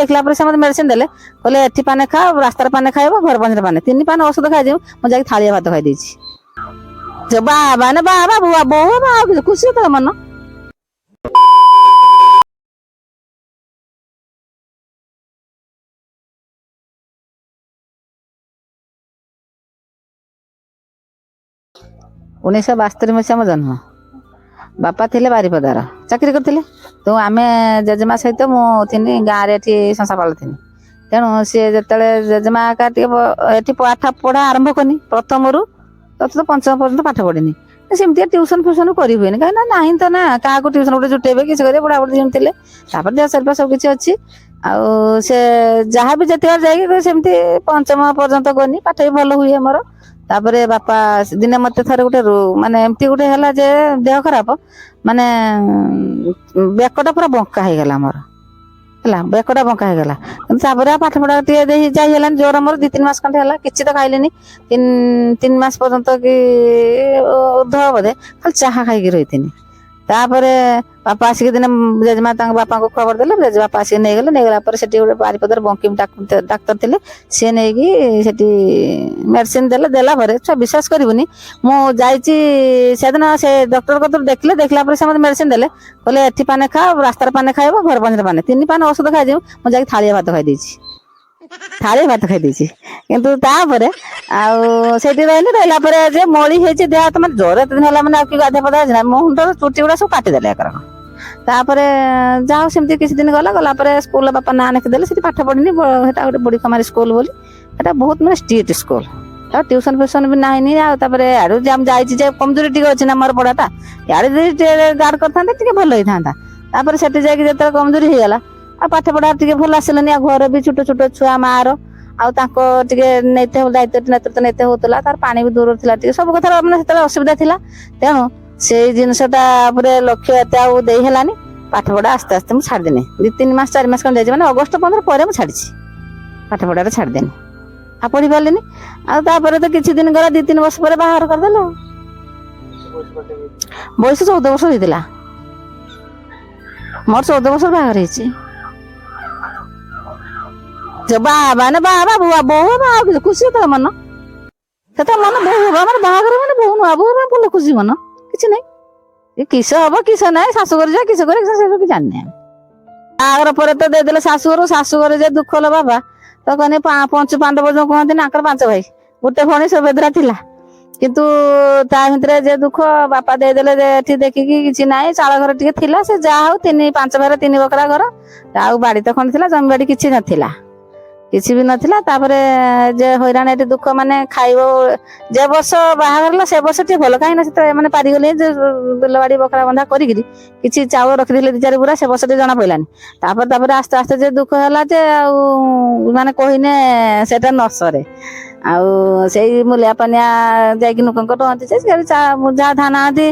ଦେଖିଲା ପରେ ସେ ମୋତେ ମେଡିସିନ ଦେଲେ, କହିଲେ ଏଠି ପାନେ ଖା, ରାସ୍ତାରେ ପାନେ ଖାଇବ, ଘର ପହଞ୍ଚିଲେ ପାନେ, 3 ପାନ ଔଷଧ ଖାଇଛି। ମୁଁ ଯାଇକି ଥାଳିଆ ଭାତ ଖାଇଦେଇଛି। ବାବା ନା ବାବା ବୋଉ ହବା ଆଉ କିଛି ଖୁସି ତ ମନ। 1972 ମସିହା ମୋ ଜନ୍ମ। ବାପା ଥିଲେ ବାରିପଦାର, ଚାକିରି କରିଥିଲେ। ତ ଆମେ ଜେଜେମା ସହିତ ମୁଁ ଥିନି ଗାଁରେ, ଏଠି ସଂସାପାଳ ଥିନି। ତେଣୁ ସିଏ ଯେତେବେଳେ ଜେଜେମା ଏକା ଟିକେ ଏଠି ପାଠ ପଢ଼ା ଆରମ୍ଭ କନି, ପ୍ରଥମରୁ ଚତୁର୍ଥ ପଞ୍ଚମ ପର୍ଯ୍ୟନ୍ତ ପାଠ ପଢ଼ିନି। ସେମିତି ଟ୍ୟୁସନ ଫ୍ୟୁସନ କରି ହୁଏନି, କାହିଁକିନା ନାହିଁ ତ ନା କାହାକୁ ଟ୍ୟୁସନ ଗୋଟେ ଜୁଟେଇବେ କିଛି କରିବେ, ବୁଢ଼ା ବୁଢ଼ୀ ଯେମିତି ଥିଲେ। ତାପରେ ଦେହ ସରପା ସବୁ କିଛି ଅଛି। ଆଉ ସେ ଯାହା ବି ଯେତେବେଳେ ଯାଇକି ସେମିତି ପଞ୍ଚମ ପର୍ଯ୍ୟନ୍ତ ଗନି, ପାଠ ବି ଭଲ ହୁଏ ମୋର। ତାପରେ ବାପା ଦିନେ ମତେ ଥରେ ଗୋଟେ ମାନେ ଏମିତି ଗୋଟେ ହେଲା ଯେ ଦେହ ଖରାପ, ମାନେ ବେକଟା ପୁରା ବଙ୍କା ହେଇଗଲା ମୋର, ହେଲା ବେକଟା ବଙ୍କା ହେଇଗଲା। କିନ୍ତୁ ତାପରେ ଆଉ ପାଠ ପଢା ଟିକେ ଦେଇ ଯାଇ ହେଲାନି। ଜୋର ମୋର 2-3 ମାସ ଖଣ୍ଡେ ହେଲା, କିଛି ତ ଖାଇଲିନି 3 ମାସ ପର୍ଯ୍ୟନ୍ତ କି ଉର୍ଦ୍ଧ ବୋଧେ, ଖାଲି ଚାହା ଖାଇକି ରହିଥିନି। ତାପରେ ବାପା ଆସିକି ଦିନେ ଜେଜେମା ତାଙ୍କ ବାପାଙ୍କୁ ଖବର ଦେଲେ, ଜେଜେବାପା ଆସିକି ନେଇଗଲେ। ନେଇଗଲା ପରେ ସେଠି ଗୋଟେ ବାରିପଦାର ବଙ୍କିମ ଡାକ୍ତର ଥିଲେ, ସିଏ ନେଇକି ସେଠି ମେଡିସିନ ଦେଲେ। ଦେଲା ପରେ ଛୁଆ ବିଶ୍ୱାସ କରିବୁନି, ମୁଁ ଯାଇଛି ସେଦିନ ସେ ଡକ୍ଟର କତୁରୁ ଦେଖିଲେ, ଦେଖିଲା ପରେ ସେ ମୋତେ ମେଡିସିନ ଦେଲେ, କହିଲେ ଏଠି ପାନେ ଖା, ରାସ୍ତାରେ ପାନେ ଖାଇବ, ଘର ପହଞ୍ଚିଲେ ପାନେ, 3 ପାନ ଔଷଧ ଖାଇଛି। ମୁଁ ଯାଇକି ଥାଳିଆ ଭାତ ଖାଇଦେଇଛି, ଥାଳିଆ ଭାତ ଖାଇଦେଇଛି। କିନ୍ତୁ ତାପରେ ଆଉ ସେଇଠି ରହିଲି। ରହିଲା ପରେ ଯେ ମଳି ହେଇଛି ଦେହ ହାତ, ମାନେ ଜ୍ୱର ଏତେ ଦିନ ହେଲା, ମାନେ ଆଉ କି ଗାଧୁଆ ପାଧୁଆ ହେଇଛି ନା, ମୋ ମୁଣ୍ଡର ଚୁଟି ଗୁଡ଼ା ସବୁ କାଟିଦେଲେ ଏକରକ। ତାପରେ ଯାହା ହଉ ସେମିତି କିଛି ଦିନ ଗଲା। ଗଲା ପରେ ସ୍କୁଲରେ ବାପା ନାଁ ଲେଖିଦେଲେ, ସେଠି ପାଠ ପଢ଼ିନି। ସେଟା ଗୋଟେ ବୁଢ଼ୀ ଖମାରୀ ସ୍କୁଲ ବୋଲି, ସେଟା ବହୁତ ମାନେ ଷ୍ଟ୍ରିକ୍ଟ ସ୍କୁଲ, ଆଉ ଟ୍ୟୁସନ ଫ୍ୟୁସନ ବି ନାହିଁ। ଆଉ ତାପରେ ଆଡୁ ଯାଇଛି ଯେ କମଜୋରି ଟିକେ ଅଛି ନା ମୋର ପଢ଼ାଟା, ଇଆଡ଼େ ଯଦି ଟିକେ ଗାର୍ଡ କରିଥାନ୍ତେ ଟିକେ ଭଲ ହେଇଥାନ୍ତା। ତାପରେ ସେଠି ଯାଇକି ଯେତେବେଳେ କମଜୋରି ହେଇଗଲା, ଆଉ ପାଠ ପଢ଼ା ଟିକେ ଭଲ ଆସିଲାନି। ଆଉ ଘରେ ବି ଛୋଟ ଛୋଟ ଛୁଆ ମାଆର, ଆଉ ତାଙ୍କ ଟିକେ ନେଇତେ ଦାୟିତ୍ୱ ନେତୃତ୍ୱ ନେଇତେ ହଉଥିଲା। ତାର ପାଣି ବି ଦୂର ଥିଲା ଟିକେ, ସବୁ କଥାର ମାନେ ସେତେବେଳେ ଅସୁବିଧା ଥିଲା। ତେଣୁ ସେଇ ଜିନିଷଟା ଉପରେ ଲକ୍ଷ୍ୟ ଏତେ ଆଉ ଦେଇ ହେଲାନି। ପାଠ ପଢ଼ା ଆସ୍ତେ ଆସ୍ତେ ମୁଁ ଛାଡ଼ିଦେନି। 2-3 ମାସ 4 ମାସ ଖଣ୍ଡେ ଯାଇଛି, ମାନେ ଅଗଷ୍ଟ 15 ପରେ ମୁଁ ଛାଡ଼ିଛି ପାଠ ପଢ଼ାଟା, ଛାଡ଼ିଦେନି, ଆଉ ପଢ଼ି ପାରିଲିନି। ଆଉ ତାପରେ ତ କିଛି ଦିନ ଗଲା, 2-3 ବର୍ଷ ପରେ ବାହାଘର କରିଦେଲେ। ଆଉ ବୟସ 14 ବର୍ଷ ହେଇଥିଲା ମୋର, 14 ବର୍ଷ ବାହାଘର ହେଇଛି। ବାବା ନା ବାବା ବୋଉ ହବା ଆଉ କିଛି ଖୁସି ସେତେବେଳେ ମନ, ସେତେବେଳେ ମନ ବୋହୁ ହବା ମାନେ ବାହାଘର ମାନେ ବୋହୁ ନୂଆ ବୋହୁ ହବା ଭଲ ଖୁସି ମନ, କିଛି ନାହିଁ। କିସ ହବ କିସ ନାହିଁ, ଶାଶୁଘର ଯିବା କିସ କରିବ ସେ ସବୁ ଜାଣିନି ଆମେ। ବାହାଘର ପରେ ତ ଦେଇଦେଲେ ଶାଶୁଘର, ଶାଶୁଘରେ ଯେ ଦୁଃଖ ହେଲା ବାବା ତ କହନି। ପଞ୍ଚୁ ପାଣ୍ଡବ ଯୋଉ କୁହନ୍ତି ନା, ଆଙ୍କର 5 ଭାଇ, ଗୋଟେ ଭଉଣୀ ସୁଭଦ୍ରା ଥିଲା। କିନ୍ତୁ ତା ଭିତରେ ଯେ ଦୁଃଖ ବାପା ଦେଇଦେଲେ ଯେ ଏଠି ଦେଖିକି କିଛି ନାହିଁ, ଚାଳ ଘର ଟିକେ ଥିଲା, ସେ ଯାହା ହଉ 3-5 ଭାଇର 3 ବଖରା ଘର, ଆଉ ବାଡି ତ ଖଣ୍ଡେ ଥିଲା, ଜମିବାଡି କିଛି ନଥିଲା, କିଛି ବି ନଥିଲା। ତାପରେ ଯେ ହଇରାଣ ଏଠି ଦୁଃଖ, ମାନେ ଖାଇବ ଯେ ବର୍ଷ ବାହାଘର ହେଲା ସେ ବର୍ଷ ଟିକେ ଭଲ, କାହିଁକି ନା ସେତେବେଳେ ମାନେ ପାରିଗଲେ ଯେ ବିଲବାଡି ବଖରା ବନ୍ଧା କରିକିରି କିଛି ଚାଉଳ ରଖିଥିଲେ 2-4 ବୁରା, ସେ ବର୍ଷ ଟିକେ ଜଣା ପଡ଼ିଲାନି। ତାପରେ ତାପରେ ଆସ୍ତେ ଆସ୍ତେ ଯେ ଦୁଃଖ ହେଲା ଯେ ଆଉ ମାନେ କହିନେ ସେଟା ନ ସରେ। ଆଉ ସେଇ ମୂଲିଆ ପାନିଆ ଯାଇକି ଲୋକଙ୍କ ରହନ୍ତି, ଯେ ଯାହା ଧାନ ଆଣନ୍ତି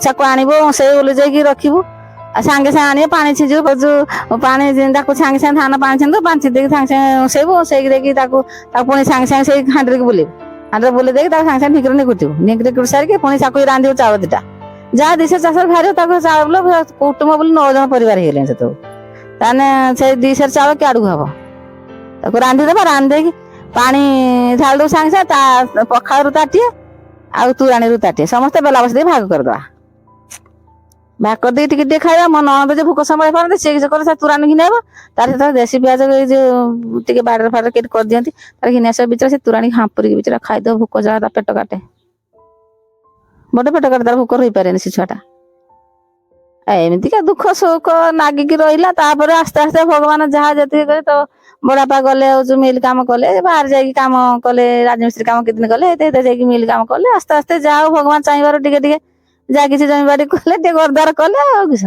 ତାକୁ ଆଣିବ ସେଇ ବୋଲି ଯାଇକି ରଖିବୁ, ଆଉ ସାଙ୍ଗେ ସାଙ୍ଗେ ଆଣିବ ପାଣି ଛିଞ୍ଚିବୁ, ଯୋଉ ପାଣି ତାକୁ ସାଙ୍ଗେ ସାଙ୍ଗେ ଧାନ ପାଣି ଛିଞ୍ଚିବୁ, ପାଣି ଛିଞ୍ଚି ଦେଇକି ସାଙ୍ଗେ ସାଙ୍ଗେ ଉଁସେଇବୁ, ଉଁସେଇକି ଦେଇକି ତାକୁ ତାକୁ ପୁଣି ସାଙ୍ଗେ ସାଙ୍ଗେ ସେଇ ହାଣ୍ଡିରେ ବୁଲେଇବୁ, ହାଣ୍ଡିରେ ବୁଲେଇ ଦେଇକି ତାକୁ ସାଙ୍ଗେ ସାଙ୍ଗେ ଢିଙ୍କିରେ ନିକୁଟିବୁ, ଢିଙ୍କିରେ କୁଟି ସାରିକି ପୁଣି ତାକୁ ରାନ୍ଧିବୁ। ଚାଉଳ 2ଟା ଯାହା 2 ଚାଷ ବାହାରିବ ତାକୁ ଚାଉଳ, କୁଟୁମ୍ବ ବୋଲି 9 ଜଣ ପରିବାର ହେଇଗଲେଣି ସେତେବେଳକୁ। ତାହେଲେ ସେଇ 2 ସେର ଚାଉଳ କିଆଡ଼କୁ ହବ, ତାକୁ ରାନ୍ଧିଦେବା, ରାନ୍ଧି ଦେଇକି ପାଣି ଢାଳି ଦବୁ ସାଙ୍ଗେ ସାଙ୍ଗେ, ତା ପଖାଳରୁ ତାଟିଏ ଆଉ ତୁରାଣୀରୁ ତାଟିଏ ସମସ୍ତେ ବେଲା ବସି ଦେଇ ଭାଗ କରିଦେବା। ଭାଗ କରିଦେଇକି ଟିକେ ଟିକେ ଖାଇବା। ମୋ ନଣନ୍ଦ ଯେ ଭୋକ ସମ୍ଭାଳି ପାରନ୍ତି, ସିଏ କିଛି କରେ, ସେ ତୁରାଣୀ ଘିନି ଆଇବ, ତାର ସେତେବେଳେ ଦେଶୀ ପିଆଜ ଏଇ ଯୋଉ ଟିକେ ବାଡ଼ିରେ ଫାଡ଼ିରେ କେଠି କରିଦିଅନ୍ତି, ତାର ଘିନି ଆସିବ ବିଚରା, ସେ ତୁରାଣୀ ହାମ୍ପୁରିକି ବିଚରା ଖାଇଦବ, ଭୋକ ଯାହା ତା ପେଟ କାଟେ, ବଡ ପେଟ କାଟେ, ତାର ଭୋକ ରହିପାରେନି ସେ ଛୁଆଟା। ଏମିତିକା ଦୁଃଖ ସୁଖ ନାଗିକି ରହିଲା। ତାପରେ ଆସ୍ତେ ଆସ୍ତେ ଭଗବାନ ଯାହା ଯେତିକି କରେ, ତ ବଡାପା ଗଲେ ହଉଛି ମିଲ୍ କାମ କଲେ, ବାହାରେ ଯାଇକି କାମ କଲେ, ରାଜମିସ୍ତ୍ରୀ କାମ କେତେ ଦିନ କଲେ, ଏତେ ଏତେ ଯାଇକି ମିଲ୍ କାମ କଲେ। ଆସ୍ତେ ଆସ୍ତେ ଯାହା ହଉ ଭଗବାନ ଚାହିଁବାରୁ ଟିକେ ଟିକେ ଯାହା କିଛି ଜମିବାଡି କଲେ, ଟିକେ ଘରଦ୍ୱାର କଲେ, ଆଉ କିସ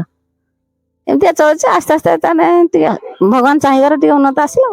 ଏମିତିଆ ଚଳୁଛି ଆସ୍ତେ ଆସ୍ତେ। ତାହେଲେ ଟିକେ ଭଗବାନ ଚାହିଁବାରୁ ଟିକେ ଉନ୍ନତ ଆସିଲା।